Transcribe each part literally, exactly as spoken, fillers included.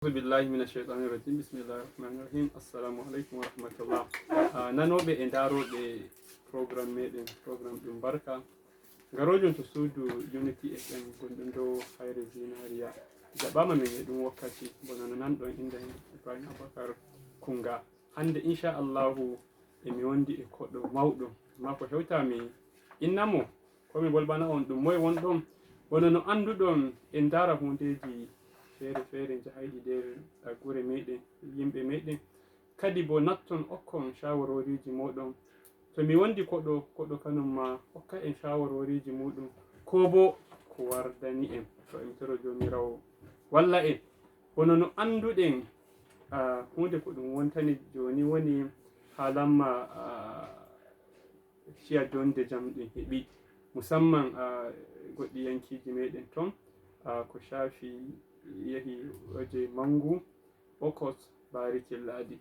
Auzu billahi mina shaytani rajim. Bismillahi rahmani rahim. Assalamu alaikum wa rahmatullah. Ah, nanoɓe e ndaroɓe program meɗen, program ɗum barka. Ngarojon to suudu Unity F M gonɗum dow Hayre Zinariya. Jaɓɓama min e ɗum wakkati, bono no nanɗon inda Ibrahim Abubakar Kunga. Hande insha Allahu emi wondi e koɗo mawɗo. Ma ko hewta mi inna mo, ko mi bolbana on ɗum moye wonɗon. Bono no annduɗon en ndaara hundeeji feere feere jahayɗi nder gure meɗen, yimɓe meɗen. Kadi bo natton okkon shawaroriji moɗon. To mi wondi koɗo, koɗo kanum ma okka en shawaroriji muɗum. Ko bo ko wardani en. To en toro Joomiraawo walla en. Bono no annduɗen, ah, hunde ko ɗum wontani joni woni haalamma, ah, ciya jonde jam ɗin heɓi. Musamman, ah, goɗɗi yankiji meɗen ton, ah, ko shafi yahi waje Mangu, Okos, Barikilladi.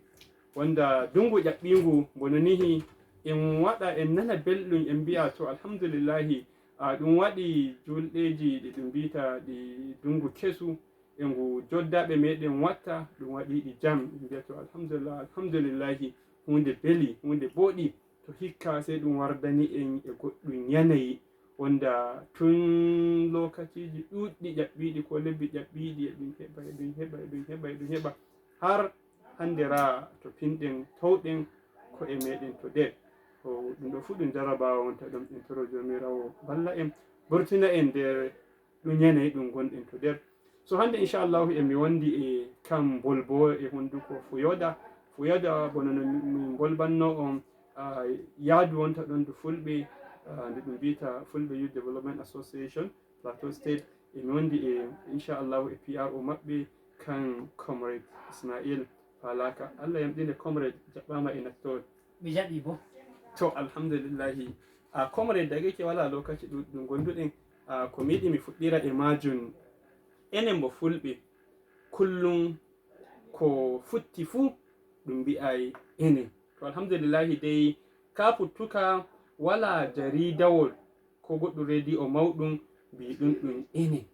Wonda dungu ƴaɓɓingu mbono nihi en waɗa, en nana belɗum, en mbiya to alhamdulillahi, ah, ɗum waɗi julɗeji ɗi ɗum mbita ɗi dungu kesu, e ngu joddaɓe meɗen watta, ɗum waɗi ɗi jam. En mbiya to alhamdulillah, alhamdulillahi, hunde beli, hunde boɗi. To hikka sey ɗum wardani en e goɗɗum yanayi. Wonda tun lokaciji ɗuɗɗi ƴaɓɓiɗi ko lebbi ƴaɓɓiɗi e ɗum heɓa, e ɗum heɓa, e ɗum heɓa, e ɗum heɓa. Har hande ra to pinɗen towɗen ko e meɗen to nder. Ko ɗum ɗo fu ɗum jarabawa wonta ɗum, en toro Joomiraawo balla en, burtina en nder ɗum yanayi ɗum gonɗen to nder. So hande inchallahu emi wondi e kam bolbo e hunduko Fuyoda. Fuyoda bono no min bolbanno on, ah, yaadu wonta ɗon ndu Fulɓe, ah, ndu ɗum mbiyata Fulɓe Youth Development Association, Plateau State. Emi wondi e, inchallahu, e P R O maɓɓe, kan Comrade Ismail Falaka. Allah yamɗine, Comrade, jaɓɓama e nattoore. Mi jaɓi bo. To, alhamdulillahi. A, Comrade, dageke wala lokaci ɗuɗɗum gonduɗen. A, ko mi yiɗi mi fuɗɗira e majum, enen mo Fulɓe, kullum ko futti fuu ɗum mbi'ay enen. To, alhamdulillahi dey, ka futtuka wala jaridawol ko goɗɗum rediyo mawɗum mbi'i ɗum ɗum enen.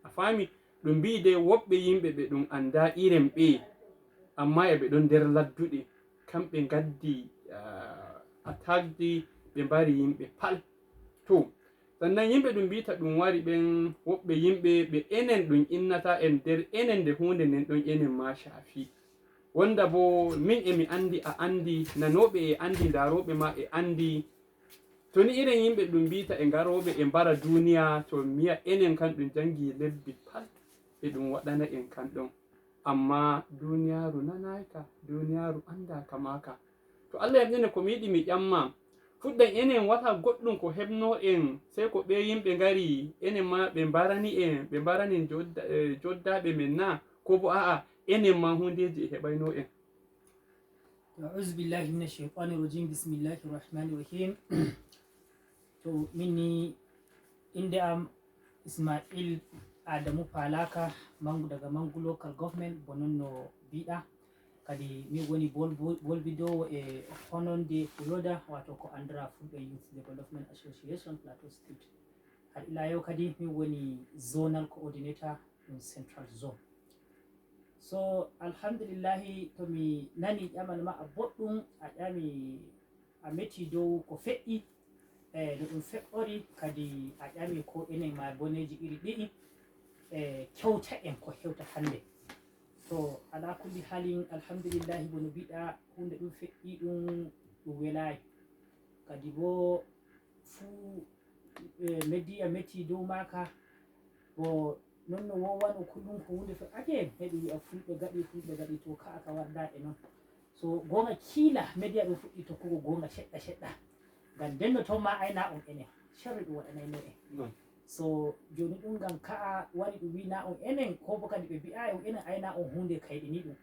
A faami? Ɗum mbi'i dey woɓɓe yimɓe ɓe ɗum anndaa iren ɓe, amma e ɓe ɗon nder ladduɗe, kamɓe ngaddi, ah, attaque ɗi, ɓe mbari yimɓe pal. To, sannan yimɓe ɗum mbi'ta ɗum wari ɓen, woɓɓe yimɓe ɓe enen ɗum innata en nder enen nde huunde nden ɗon enen ma shaafi. Wonda bo min e mi anndi, a anndi, nanooɓe e anndi, ndaarooɓe ma e anndi. To ni irin yimɓe ɗum mbi'ta e ngarooɓe e mbara duuniya, to mi wi'a enen kan ɗum janngi lebbi pal e ɗum waɗana en kan ɗon. Amma duuniyaaru nanaay ka, duuniyaaru anndaa ka maa ka. To Allah yamɗine ko mi yiɗi mi ƴamma, fuɗɗam enen wala goɗɗum ko heɓnoo en, sey ko ɓee yimɓe ngari enen ma ɓe mbarani en, ɓe mbarani jodda-, eh, joddaaɓe men naa? Ko bo a'a, enen ma huundeeji e heɓaynoo en. أعوذ بالله من الشيطان الرجيم. بسم الله الرحمن الرحيم. To min ni, innde am Ismail Adamu Falaka, Mangu, daga Mangu Local Government, bo non no mbi'ɗa. Kadi mi woni bol-, bol-, bolbidoowo e hononde Fuloda, wato ko andra Fulɓe Youth Development Association Plateau State. Har ila yau kadi mi woni zonal coordinator ɗum Central Zone. So, alhamdulillahi, to mi nani ƴamal ma a boɗɗum, a ƴami, a meti dow ko feƴƴi, e no ɗum feƴƴori, kadi a ƴami ko enen ma boneeji iri ɗi'i, e kewta en ko hewta hannde. To, ala kulli halin, alhamdulillahi, bono mbiɗa, huunde ɗum feƴƴi ɗum, ɗum welayi. Kadi bo, fuu, e, media meti dow maaka, bo non no wowano kullum ko huunde feƴƴake, heɓi wi'a Fulɓe gaɗi, Fulɓe gaɗi, to ka'a ka warda e non. So goonga kiila media ɗum fuɗɗi tokkugo goonga seɗɗa seɗɗa. Ngam ndenno ton ma ayna on enen. Sharri ɗum waɗanayno en. Non. So jooni ɗum ngam ka'a wari ɗum wi na on enen, ko bo kadi ɓe mbi'a on enen ayna on huunde kayɗini ɗum.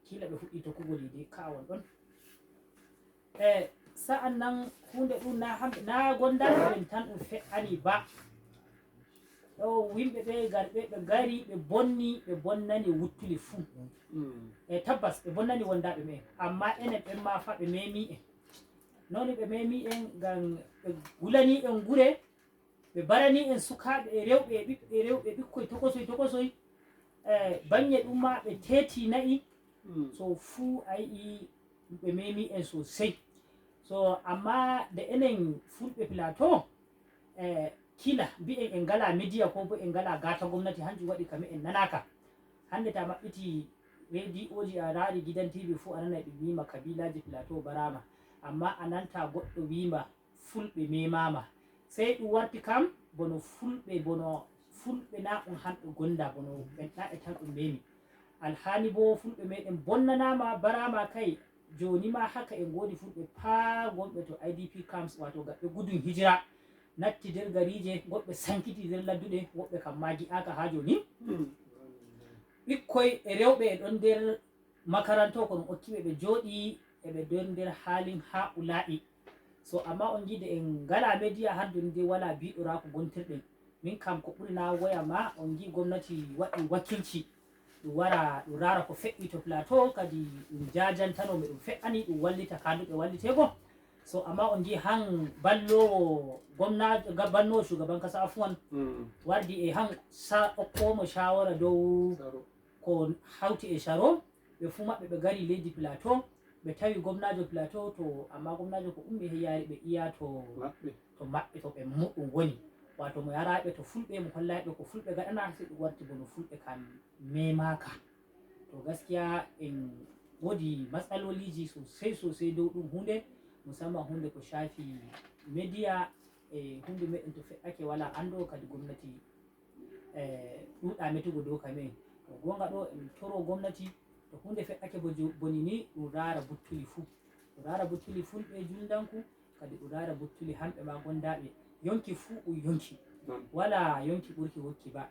Kiila ɓe fuɗɗi tokkugol yiide ka'a on ɗon. E sa'an nan huunde ɗum na hamɓe, na gondaaɓe ɓen tan ɗum fe'ani ba. Ɗo yimɓe ɓe garɓe, ɓe ngari, ɓe bonni, ɓe bonnani wuttuli fuu. Mm. E tabbas, ɓe bonnani wondaaɓe ɓen. Amma enen ɓen ma fa ɓe memi en. Noon ɓe memi en ngam ɓe gulani en gure, ɓe mbarani en sukaaɓe e rewɓe e ɓiɓɓe rewɓe, ɓikkoy tokosoy tokosoy. E baŋŋe ɗum ma ɓe teeti na'i. So fuu a yi'i ɓe memi en sosai. So amma nde enen fulɓe plateau, e kila mbi'en en ngala media ko bo en ngala gata gomnati, hanjum waɗi ka me'en nanaka. Hande ta maɓɓiti rediyoji a raari gidan tv fuu a nanai ɓe mima kabilaji plateau barama, amma a nanta goɗɗo wima fulɓe memama. Sey ɗum warti kam bono fulɓe, bono fulɓe na ɗum hamɓe gonda, bono ɓen ɗa e tan ɗum memi. Alhaali bo fulɓe meɗen bonnanama, barama kay. Joni ma haka en godi fulɓe paa gonɓe to idp camps, wato gaɓɓe gudun hijira, natti nder garije, goɗɓe sankiti nder ladduɗe, woɓɓe kam ma gi'aka ha joni. Ɓikkoy e rewɓe e ɗon nder makaranto ko ɗum okkiɓe ɓe jooɗi eɓe nder nder halin ha'ula'i. So amma on jide en ngala media har joni de wala biɗoraku gontirɗen. Min kam ko ɓuri na woya ma on gi gomnati waɗi wakilci ɗum wara ɗum rara ko feƴƴi to plateau, kadi ɗum jajantano ɓe ɗum feƴƴani ɗum wallita kanduɓe wallitego. So amma on gi han ballowo gomna ga- bannowo shugaban kasa afuwan wardi e han sa okkomo shawara dow ko hawti e sharo. Ɓe fuu maɓɓe ɓe ngari leydi plateau, ɓe tawi gomnajo plateau to, amma gomnajo ko ummi he yaari ɓe iya to maɓɓe to maɓɓe to ɓe muɗum woni. Wato mo yaraɓe to fulɓe mo hollaɓe ko fulɓe gaɗana, sai ɗum warti bono fulɓe kan memaka. To gaskiya en wodi matsaloliji sosai sosai dow ɗum hunde, musamman hunde ko shafi media e hunde meɗen to feƴƴake wala ando kadi gomnati e ɗuuɗa metugo dow ka men. To gonga ɗo en toro gomnati to hunde feƴƴake bo jo- boni ni ɗum raara buttuli fuu. Ɗum raara buttuli fulɓe julndanku, kadi ɗum raara buttuli hamɓe ma gondaɓe. Yonki fuu ɗum yonki. Wala yonki ɓurki wokki ba.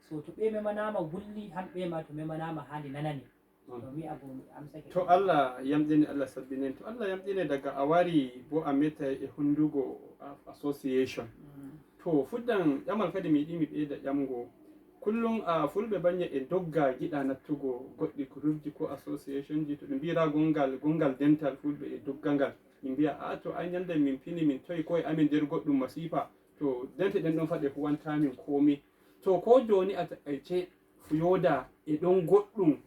So to ɓe memanama gulli, hamɓe ma to memanama handi nanani. To mi abu mi amsake. To Allah yamɗine, Allah sabbinen. To Allah yamɗine, daga a wari bo a meta e hundugo a- association. To fuddan ƴamal kadi mi yiɗi mi ɓeyda ƴamgo. Kullum a fulɓe banye e dogga giɗa nattugo goɗɗi groupji ko associationji to ɓe mbira gongal gongal dental fulɓe e doggangal. Min mbiya a to ay nyande min fini min toyi koye amin nder goɗɗum masifa. To dente ɗen ɗon faɗe huwanta min komi. To ko joni a taƙaice fuyoda e ɗon goɗɗum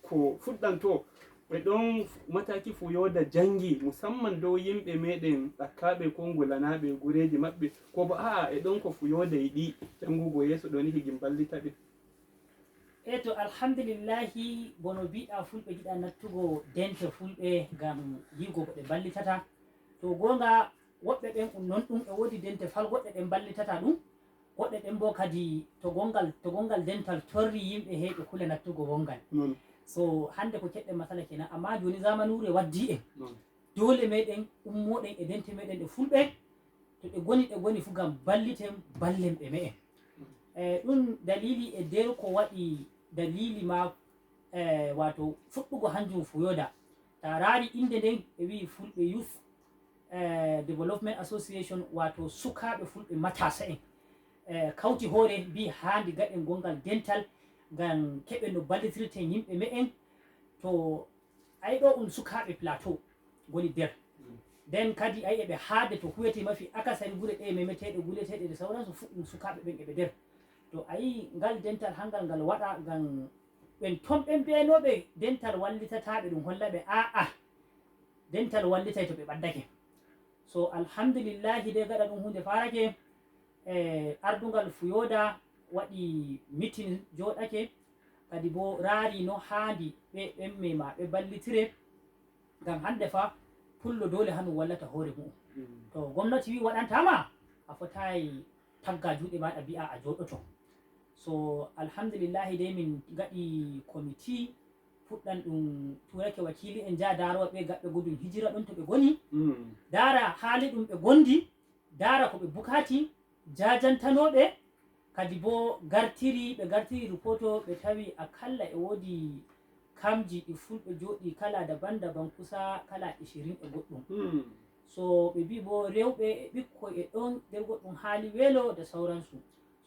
ko fuɗɗanto ɓe ɗon mataki fuyoda jangi musamman dow yimɓe meɗen ɗakkaɓe ko ngulanaaɓe gureji maɓɓe ko bo a'a e ɗon ko fuyoda yiɗi jangugo yeeso ɗoni higin ballita ɓe. E to alhamdulillahi bono mbiɗa fulɓe giɗa nattugo dente fulɓe ngam yigo ko ɓe ballitata. To gonga woɓɓe ɓen ɗum non ɗum e wodi dente fal goɗɗe ɗen ballitata ɗum. Goɗɗe ɗen bo kadi to gongal to gongal dental torri yimɓe heyɓe kule nattugo wongal. So hande ko keɗɗen masala kenan amma joni zamanure waddi en. Dole meɗen ummoɗen e dente meɗen ɗe fulɓe to ɗe goni ɗe goni fu ngam balliten ballen ɓe me'en. E ɗum dalili e nder ko waɗi dalili ma e wato fuɗɗugo hanjum fuyoda. Ta raari inde nden ɓe wi'i fulɓe youth e development association wato sukaaɓe fulɓe matasa en e kawti hoore mbi haandi gaɗen gongal dental ngam keɓen no ballitirten yimɓe me'en. To ayi ɗo ɗum sukaaɓe plateau ngoni nder nden kadi ayi eɓe haade to huwete mafi akasari gure ɗe memeteɗe guleteɗe de sauransu fuɗɗum sukaaɓe ɓen eɓe nder. To ayi ngal dental hangal ngal waɗa ngam ɓen ton ɓen mbiyanoɓe dental wallitataɓe ɗum hollaɓe a'a dental wallitay to ɓe ɓaddake. So alhamdulillahi de gaɗa ɗum hunde farake e ardungal fuyoda waɗi mitin joɗake kadi bo raari no haandi ɓe ɓen mema ɓe ballitire. Ngam hande fa pullo dole hanum wallata hoore mu'um. To gomnati wi waɗantama a fotayi tagga juuɗe maɗa mbi'a a joɗoto. So alhamdulillahi dey min gaɗi komiti puɗɗan ɗum turake wakili en njaha darowa ɓe gaɓɓe gudun hijira ɗon to ɓe goni dara haali ɗum ɓe gondi dara ko ɓe bukati jajantanoɓe. Kadi bo gartiri ɓe gartiri rupoto ɓe tawi akalla e wodi kamji ɗi fulɓe joɗi kala daban daban kusa kala ishirin e goɗɗum. So ɓe mbi bo rewɓe e ɓikkoy e ɗon nder goɗɗum haali welo da sauransu.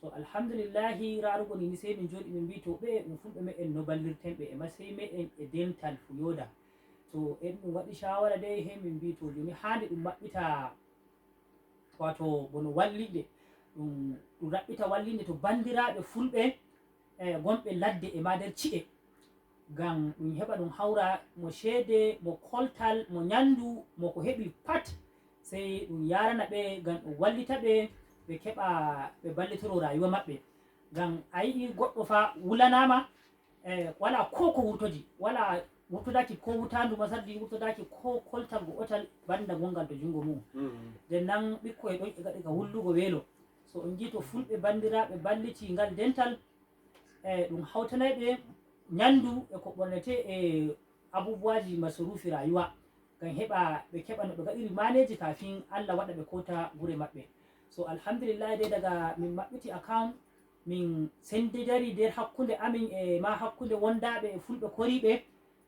So alhamdulillahi rarugo ni ni sey min joɗi min mbi to ɓe ɗum fulɓe meɗen no ballirten ɓe e masey meɗen e dental fuyoda. To en ɗum waɗi shawara dey he min mbi to joni hande ɗum maɓɓita wato bono wallide ɗum ɗum raɓɓita wallinde to bandiraɓe fulɓe e gonɓe ladde e ma nder ci'e, ngam ɗum heɓa ɗum hawra mo ceede, mo koltal, mo ñanndu, mo ko heɓi pat, sey ɗum yaarana ɓe ngam ɗum wallita ɓe, ɓe keɓa ɓe mballitoro rayuwa maɓɓe. Ngam a yi'i goɗɗo fa wulanaama, e wala ko ko wurtodi, wala wurtodaki ko wutaandu masardi, wurtodaki ko koltal go otal bannda gongal to junngo mum. Nden nan ɓikkoy ɗon e gaɗi ka wullugo weelo. So on njiito fulɓe banndiraaɓe mballiti ngal dental, e ɗum hawtanay ɓe ñanndu e ko ɓornetee e abubuwaaji masaruufi rayuwa, ngam heɓa ɓe keɓa no ɓe gaɗiri maaneeji kafin Allah waɗa ɓe koota gure maɓɓe. So alhamdulillahi dey daga min maɓɓiti account, min sendidari nder hakkunde amin e ma hakkunde wondaaɓe e fulɓe koriiɓe,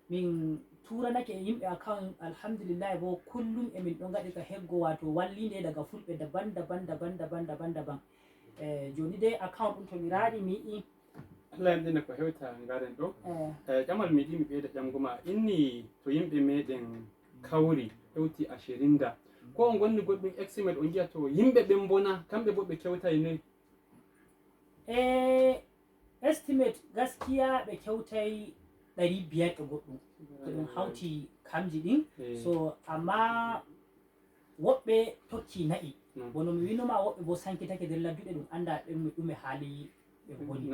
min tuuranake e yimɓe account, alhamdulillahi bo kullum e min ɗon gaɗi ka heggo waato walliinde daga fulɓe daban daban daban daban daban daban. E jooni dey account ɗum to mi raaɗi mi yi'i. Allah yamɗina ko hewta ngaren ɗo. E ƴamal mi yiɗi mi ɓeyda ƴamgo ma, inni to yimɓe meɗen kawri hewti a sherinda, ko on gonni goɗɗum exmet on ngiya to yimɓe ɓen bona kamɓe bo ɓe kewtay noy? E estimate gaskiya ɓe kewtay ɗari biyar e goɗɗum to ɗum hawti kamji ɗin. So amma woɓɓe tokki na'i, bono mi winoma woɓɓe bo sankitake nder ladduɗe ɗum anda ɗum ɗume haali ɓe ngoni.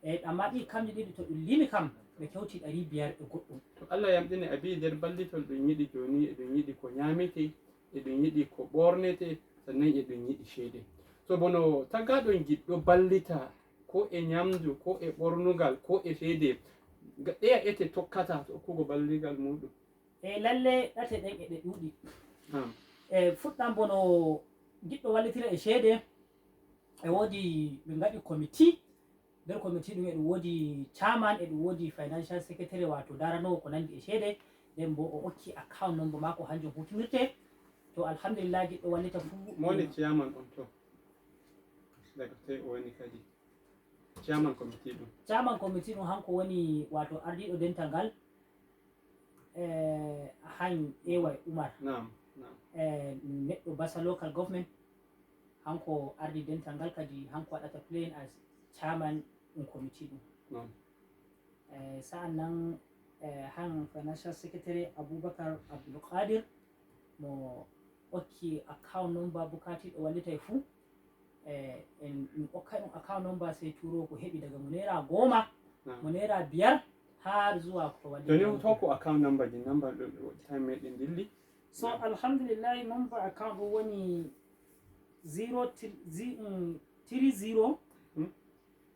E amma ɗi kamji ɗiɗi to ɗum limi kam ɓe kewti ɗari biyar e goɗɗum. To Allah yamɗine a bi nder ballitol ɗum yiɗi joni eɗum yiɗi ko ñamete, eɗum yiɗi ko ɓornete, sannan eɗum yiɗi ceede. So bono tagaɗo giɗɗo ballita ko e ñamdu ko e ɓornugal ko e ceede, ɗeya ete tokkata to okkugo balligal muɗum? E lalle ɗate ɗen eɗe ɗuuɗi. E fuɗɗam bono giɗɗo wallitira e ceede, e woodi min ngaɗi committee. Nder committee ɗum eɗum woodi chairman, eɗum woodi financial secretary, wato daranowo ko nandi e ceede. Nden bo o okki account number maako hanjum hutinirte. To alhamdulillah giɗɗo wallita fuu. Mo woni chairman on to? Daga toy o woni kadi? Chairman committee ɗum. Chairman committee ɗum hanko woni wato ardiɗo dental ngal. Eh, han eway umar. Naam, naam. Eh, neɗɗo basa local government, hanko ardi dental ngal kadi hanko waɗata playing as chairman ɗum committee ɗum. Naam. Eh, sa'an nan eh, han financial secretary abubakar abdulkadir, mo okki account number bukatiɗo wallitay fuu. Eh, en min okkay ɗum account number sey turo ko heɓi daga mo naira goma, mo naira biyar, har zuwa ko waɗi. Joni on hokku account number ji, number ɗo ɗo time meɗen dilli. So alhamdulillahi number account ɗum woni zero three zero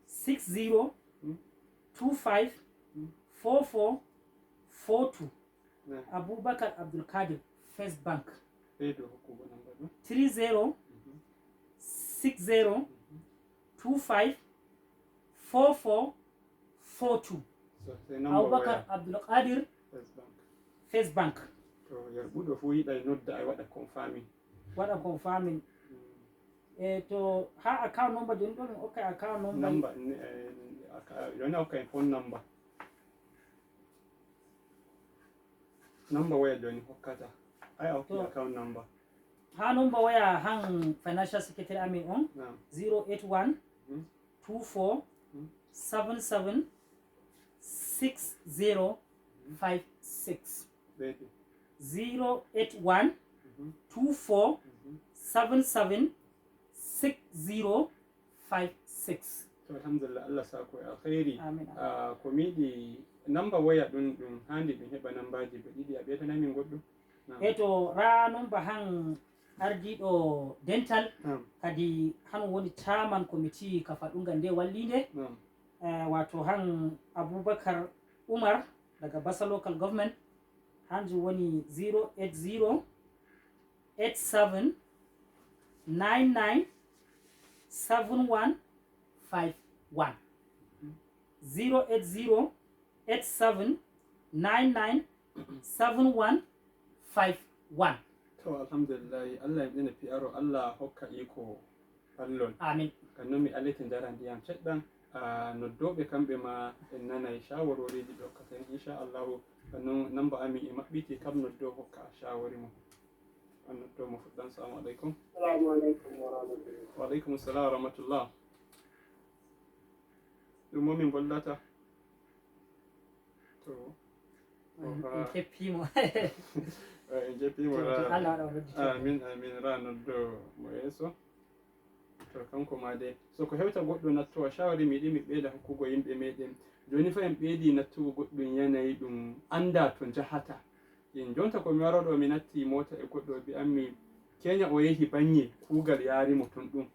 six zero two five four four four two. Abubakar Abdulkadir, First Bank. Ɓeydo hokkugo namba ɗum. Three zero six zero two five four four four two. Abubakar Abdulkadir, First Bank. To yarɓuɗo fof yiɗa e nodda e waɗa confirming. Waɗa confirming. E to ha account number joni ɗo min okka account number. Number joni okka en phone number. Number waya joni hokkata. Ay a hokki account number. Ha number waya han financial secretary amin on. Naam. Zero eight one two four seven seven six zero five six. Zero eight one two four seven seven six zero five six. To alhamdulillah, Allah sako e alkhairi. Amin. Ah, ko mi yiɗi namba waya ɗum ɗum handi ɗum heɓa nambaji ba ɗiɗi a ɓeydanay min goɗɗum. Naam. E to ra number han ardiɗo dental. Naam. Kadi han woni chairman committee ka faɗunga nde wallinde. Naam. Eh, wato han Abubakar Umar daga Basa local government. Hanjum woni zero eight zero eight seven nine nine seven one five one. Zero eight zero eight seven nine nine seven one five one. To alhamdulillahi, Allah yamɗina P R O, Allah hokka iko. Allol. Amin. Kan non mi alete njara ndiyam ceɗɗan. Noddooɓe kamɓe ma en nanay shawaroriji ɓe hokkata en, insha Allahu. Kan non namba amin e maɓɓiti, kam noddo hokka shawari mum. An noddo mo fuɗɗan. Salamu aleykum. Salamu aleykum wa rahmatullah. Wa aleykum salam wa rahmatullah. Ɗum mo min bollata. To. En keppiimo. En keppiimo. Amin, amin. Ra noddo mo yeeso. To kanko ma de. So ko hewta goɗɗo nattowa shawari mi ɗi mi ɓeyda hokkugo yimɓe meɗen. Joni fa en ɓeydi nattugo goɗɗum yanayi ɗum annda to njahata. En jonta ko mi waroɗo mi natti mota e goɗɗo o bi'ammi Kenya o yehi banye kuugal yaari mo ton ɗum.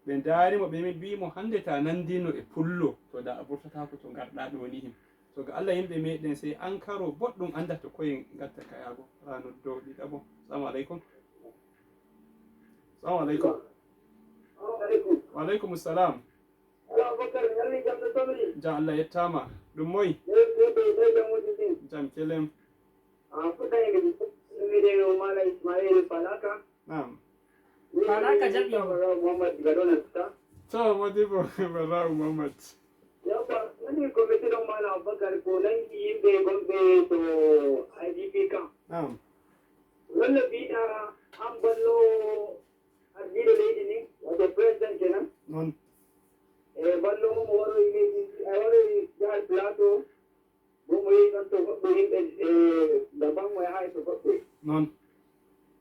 Ɓe ndaari mo ɓe mbi'i mo hannde ta nanndino e pullo to da a burtataako to ngarɗa ɗo ni him. To ga Allah yimɓe meɗen sey ankaro boɗɗum annda to koye ngatta kayaago. Ra noddo ɗiɗaɓo. Salamu aleykum. Salamu aleykum. Wa aleykum salam. Jam Allah yettama. Ɗum moy? Jam kelem. Naam. Faalaka jaɓi mo. Muhammad diga ɗo nattuta. To modibo Barra'u Muhammad. Yawwa, nani ko meteɗon Malam Abubakar ko nangi yimɓe gonɓe to I D P camp. Naam. Walla mbiɗa an ballowo ardiiɗo leydi ndin, wato président kenan. Non. E ballowo mo waroyi leydi ndi, a waroyi jahal plateau. Bo mo yehi ɗon to goɗɗo yimɓe e daban mo yahayi to goɗɗo. Non.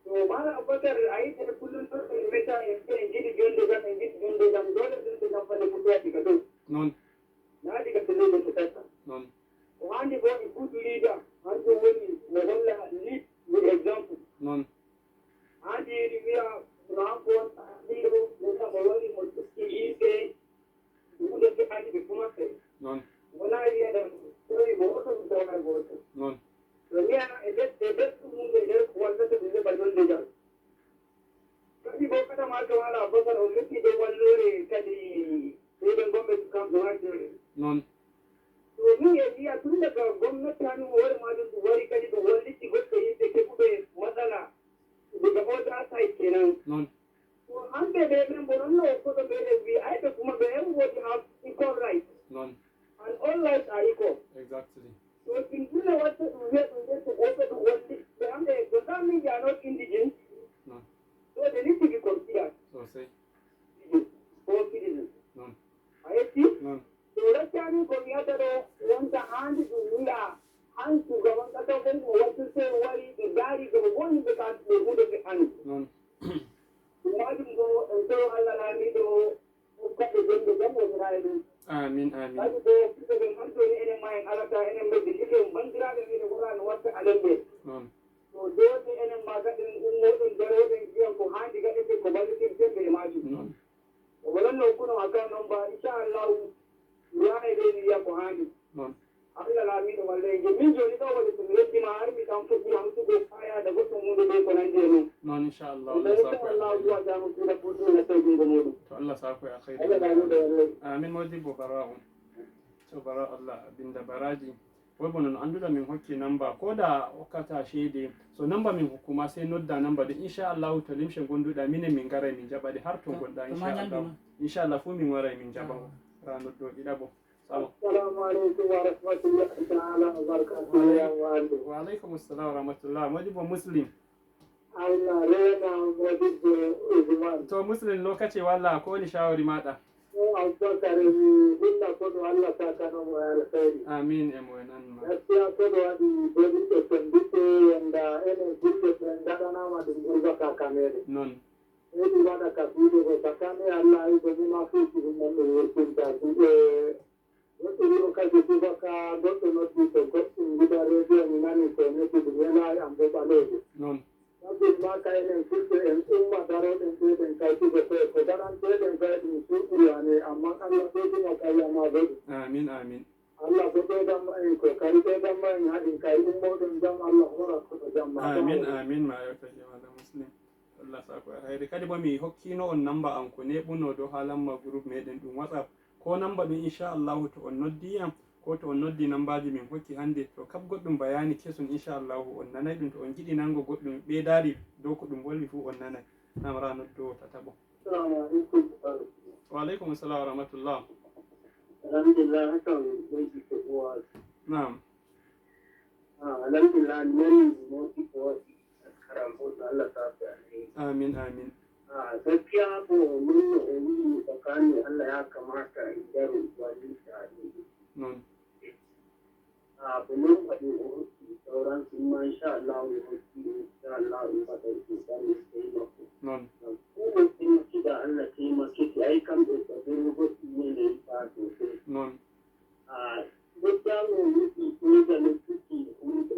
To Malam Abubakar a yiɗi e kullum ɗon en meta en mbiya en jiɗi jonde jam en jiɗi jonde jam dole jonde jam fande foti waɗi ka dow. Non. Naati ka tele ko testa. Non. Ko handi bo e good leader hanko woni mo holla lead with example. Non. Handi yiɗi wiya no hanko won ɗiɗo mo woni mo tutti yimɓe. Ɗum ɗo feƴƴaani ɓe kuma kay. Non. Wonaa wiyeede ɗowi gooto, ɗowi gooto. Non. Ɗo wiya e nder, e nder ɗum mum, e nder ko wallata ɗum heɓa ɗon lejal. Kadi ko kata maa to alaa basal, o metti ɗo walloore kadi ɓeyden gonɓe kam ɗo waɗde. Non. To min e wiya tun daga gomnati han hoore maajum ɗum wari kadi ɗum walliti goɗɗo yimɓe keɓuɓe matsala daga other side kenan. Non. To hamɓe ɓe ɓen bo non no koɗo meɗen wi ayɓe kuma ɓe en woodi ha equal rights. Non. And all rights are equal. Exactly. To ɗum ɗum ne watta ɗum wiya ɗum nden to goto ɗum watti ɓe hamɓe e gosa min they are not indigenous. Non. So they need to be considered. Sosai. All citizens. Non. A yetti? Non. To raccani ko wiyata ɗo wonta handi ɗum wiya han shugaban kasa gongo wattirte wari ɓe daari gaba bo yimɓe ka ɓe hude ɓe ani. Non. Ɗum majum ɗo en tawi Allah laamiɗo hokkaɓe jonde jam wonira e ɗum. Amin, amin. Kadi ko fiɓe ɓen han joni enen ma en alata enen mbedde jilli on banndiraaɓe wiide wora no watta aɗen ɓe. Non. To jooɗi enen ma gaɗen ummoɗen daroɗen jiyan ko haandi gaɗeten ko ballitirten ɓe e majum. Non. Ko waɗanno kuno a kan non ba inchallahu mi yaha e ɓe mi wiya ko haandi. Non. Allah laamiɗo walla e jom min joni ɗo waɗi ko mi yeddima har mi kan fuɗɗi hamsugo kayada goɗɗum hunde ɓe ko nandi e non. Non inchallah. Allah sako e alheri. Duwa jamu suuɗa fuɗɗi na tawi jungo muɗum. To Allah sako e alheri. Allah laamiɗo walla. Amin modibbo bara on. To bara Allah binda baraji. Woy bono no annduɗa min hokki namba ko da hokkata ceede so namba min hokkuma sey nodda namba ɗo inchallahu to limce gonduɗa minen min garay min jaɓaɗe har to gonɗa inchallahu. Inchallah fuu min waray min jaɓa. Ra noddo ɗiɗaɓo. Assalamu aleykum wa rahmatullahi taala wa barakatuh. Wa aleykum assalam wa rahmatullah. Modi bo muslim. Allah reena modibbo Usman. To muslim lokaci walla ko woni shawari maɗa? O Abubakar mi hulla kono Allah sakano mo e alkhairi. Amin e mo e nan ma. Gaskiya kono waɗi doliɗo tonditte wonda enen julɓe ɓen gaɗanama ɗum gurbata kamere. Non. Ɓeydi waɗa ka fiiɗugo sakani Allah ay gomima fuuki ɗum on ɗum wurtinta. Goɗɗo wi'o kadi subaka goɗɗo noddi to goɗɗum gidan rediyo mi nani ko noddi ɗum wela e am bo ɓaleejo. Non. Sabbin ma ka enen fulɓe en umma daroɗen ɓeyɗen kaytude koye ko daranteɗen kay ɗum suuɗiri ane amma Allah ɓeydino kay yama goɗi. Amin amin. Allah bo ɓeydamma en ko kadi ɓeydamma en haɗin kay ummoɗon jam Allah hora kono jamma. Amin amin ma yewta jewala muslim. Allah sako e hayre kadi bo mi hokkino on namba an ko neɓuno dow ha lamma groupe meɗen ɗum whatsapp ko namba ɗum inchallahu to on noddi yam ko to on noddi nambaji min hokki hande to kab goɗɗum bayani kesun inchallahu on nanay ɗum to on jiɗi nango goɗɗum ɓeydari dow ko ɗum wolwi fu on nanay. Namra noddowo tataɓo. Assalamu aleykum. Wa aleykum assalam wa rahmatullah. Alhamdulillah hakan. Naam. Ah, alhamdulillah mi nani modi ko waɗi karam bo Allah sako e alheri. Amin amin. Ah, gaskiya ko nonno o wi'i tsakanin Allah ya kamata in daro wallita ɗin. Non. Ah, ko non waɗi o hokki sauransu ma insha Allah o hokki insha Allah in faɗa in ɗan sai mako. Non. Ko mo taimaki da Allah taimake ki ai kam da tsadin goɗɗi ne na yi fato sai. Non. Ah, gaskiya mo nufi ko da nufi ko da.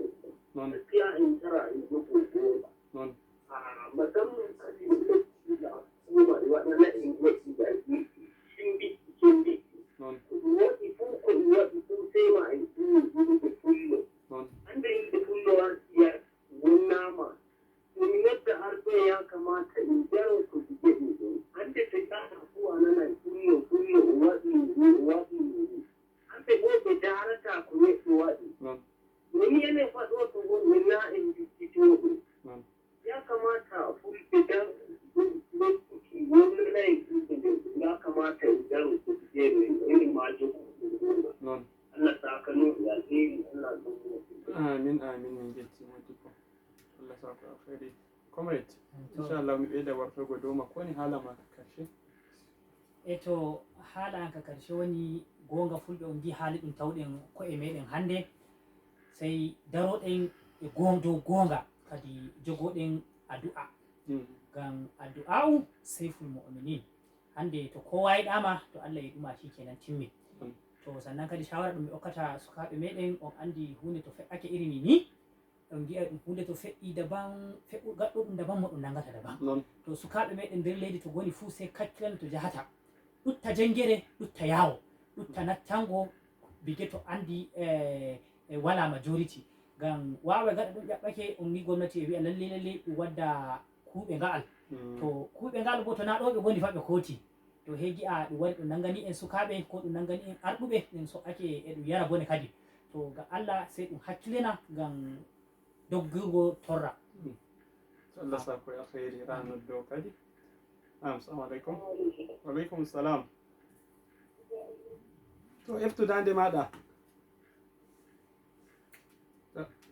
Non. Gaskiya in tara in go ko ba. Non. Ah, musamman a cikin da kuma waɗannan in wasu da ake cimbi cimbi. Non. Waɗi ko ko waɗi ko sai ma in kuma gudu da kullum. Non. An da yin da kullum har siyar. Wonnama, ɗum nodda arɓe ya kamata in jaro ko ɓe jeɗi ɗum. Hande ɓe ƴaata fuu a nanay ɗum no, ɗum no o waɗi, no o waɗi, no. Hamɓe boo ɓe ndaarataa ko neɗɗo waɗi. Non. Woni enen waɗooɓe won, min naa en njejjitooɓe. Non. Ya kamata fulɓe dan ɗum nokkuki wonnanay ɗum ɓe nder ɗum. Ya kamata en njaro ko ɓe jeɗi ɗum. Enen maa jogo ɗum. Non. Allah saakano e alheri, Allah ɗum. Amin, amin, min njetti moƴƴi ko. Allah saako alkhairi. Comrade, to- inchallah mi ɓeyda wartogo dow makko woni haala ma karshe. E to haala an ka karshe woni goonga fulɓe on mbi haali ɗum tawɗen ko'e meɗen hannde, sey daroɗen e goon dow goonga kadi jogoɗen addu'a. Mm. Ngam addu'a'u seyful mu'minin. Hannde to kowa yiɗama to Allah yiɗuma shi kenan timmi. Mm. To sannan kadi shawara ɗum mi okkata sukaaɓe meɗen on andi huunde to fe'ake iri ni ni on ngi'a ɗum huunde to fe'i daban fe'u gaɗɗo ɗum daban mo ɗum nangata daban. Non. To sukaaɓe meɗen nder leydi to goni fuu sey kakkilana to jahata ɗutta jengere ɗutta yaawo ɗutta nattango bige to andi e, e wala majority ngam wawa gaɗa ɗum ƴaɓɓake on ni gomnati e wi'a lalle lalle ɗum wadda kuuɓe nga'al. Mm. To kuuɓe ngal bo to na ɗo ɓe goni fa ɓe kooti to he gi'a ɗum wari ɗum nangani en sukaaɓe ko ɗum nangani en arɗuɓe ɗum so'ake e ɗum yara bone kadi to ga Allah sey ɗum hakkilina ngam doggirgo torra. Allah sako e alheri ra noddo kadi. Am salamu aleykum. Waleykum salam. To eftu dande maɗa.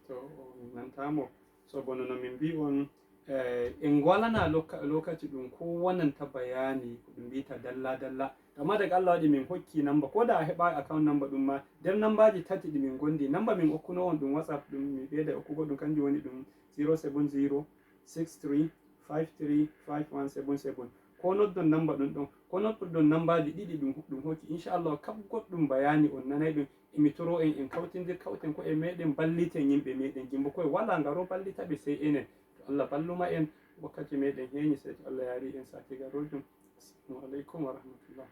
To min nantamo sobono no min mbi on eh, en ngwalana loka- lokaci ɗum ko wonanta bayani ko ɗum mbiyta dalla dalla. Amma daga Allah waɗi min hokki namba ko da a heɓa account namba ɗum ma nder nambaji tati ɗi min gondi namba min okkuno on ɗum whatsapp ɗum mi ɓeyda okkugo ɗum kanjum woni ɗum zero seven zero six three five three five one seven seven. Ko noddon namba ɗum ɗon ko noddon nambaji ɗiɗi ɗum ɗum hokki inchallah kab goɗɗum bayani on nanay ɗum. Emi toro en en kawtindir kawten ko e meɗen balliten yimɓe meɗen jimbo koye wala ngaro ballita ɓe sey enen. To Allah balluma en wakkati meɗen heñi sey to Allah yari en sati garojum. Assalamu aleykum wa rahmatullah.